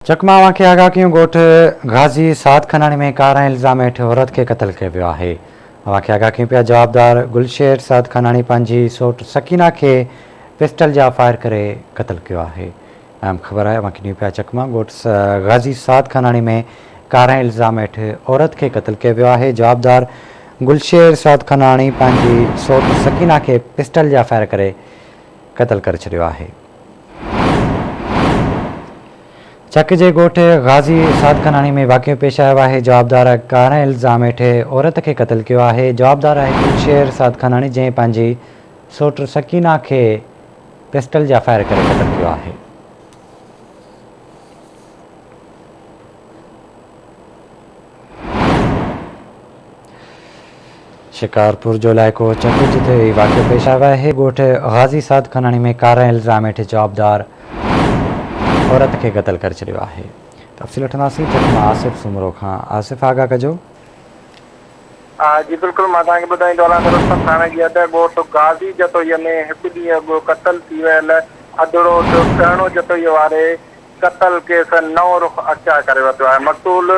چڪ مان اوهان کي آگاهه ڪيون ڳوٺ غازي سعد خاناڻي ۾ ڪارنهن الزام هيٺ عورت کي قتل ڪيو ويو آهي. اوهان کي آگاهه ڪيون پيا جوابدار گلشير سعد خاناڻي پنهنجي سوٽ سڪينه کي پسٽل جا فائر ڪري قتل ڪيو آهي. اهم خبر آهي اوهان کي ڏيون پيا چڪ مان ڳوٺ غازي سعد خاناڻي ۾ ڪارنهن الزام هيٺ عورت کي قتل ڪيو ويو آهي. جوابدار گلشير سعد خاناڻي پنهنجي سوٽ سڪينه کي پسٽل جا فائر ڪري قتل ڪري ڇڏيو آهي. چڪ جي ڳوٺ غازي سعدخاناڻي ۾ واقعو پيش آيو آهي، جوابدار ڪارنهن الزام هيٺ عورت کي قتل ڪيو آهي، جوابدار آهي گلشير سعدخاناڻي جنهن پنهنجي سوٽ سڪينه کي پسٽل جا فائر ڪري قتل ڪيو آهي. شڪارپور جو علائقو چڪ جتي هي واقعو پيش آيو آهي، ڳوٺ غازي سعد خاناڻي ۾ ڪارنهن الزام هيٺ جوابدار عورت کي قتل ڪري ڇڏيو آهي. تفصيل وٺنداسين چڪ مان آصف سومرو کان، آصف آگاهه ڪجو. جي بلڪل مان توهان کي ٻڌائيندو هلان ته رستم ٿاڻي جي حد ڳوٺ غازي جتوئي ۾ هڪ ڏينهن اڳ قتل ٿي ويل اڌڙوٽ ڳهڻو جتوئي واري قتل ڪيس نئون رخ اختيار ڪري ورتو آهي. مقتول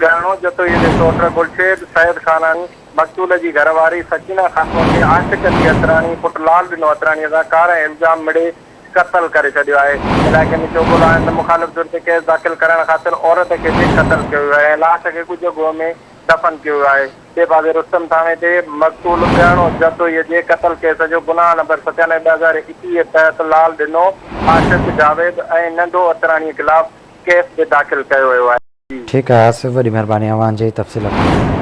ڳهڻو جتوئي جي سوٽ گلشير سيد خاناڻي مقتول جي گهر واري سڪينه خاتون کي عاشق علي عطراڻي پٽ لال ڏنو عطراڻي سان ڪارنهن الزام مڙهي قتل ڪري ڇڏيو آهي. علائقي ۾ چوٻول آهن ته مخالف ڌر تي ڪيس داخل ڪرائڻ خاطر عورت کي به قتل ڪيو ويو آهي ۽ لاش کي ڳجهه ڳوهه ۾ دفن ڪيو ويو آهي. ٻئي پاسي رستم ٿاڻي تي مقتول ڳهڻو جتوئي جي قتل ڪيس جو گناهه نمبر 97 2021 تحت لال ڏنو، عاشق جاويد ۽ ننڍو عطراڻي خلاف ڪيس به داخل ڪيو ويو آهي. ٺيڪ آهي آصف وڏي مهرباني اوهان جي تفصيل کان.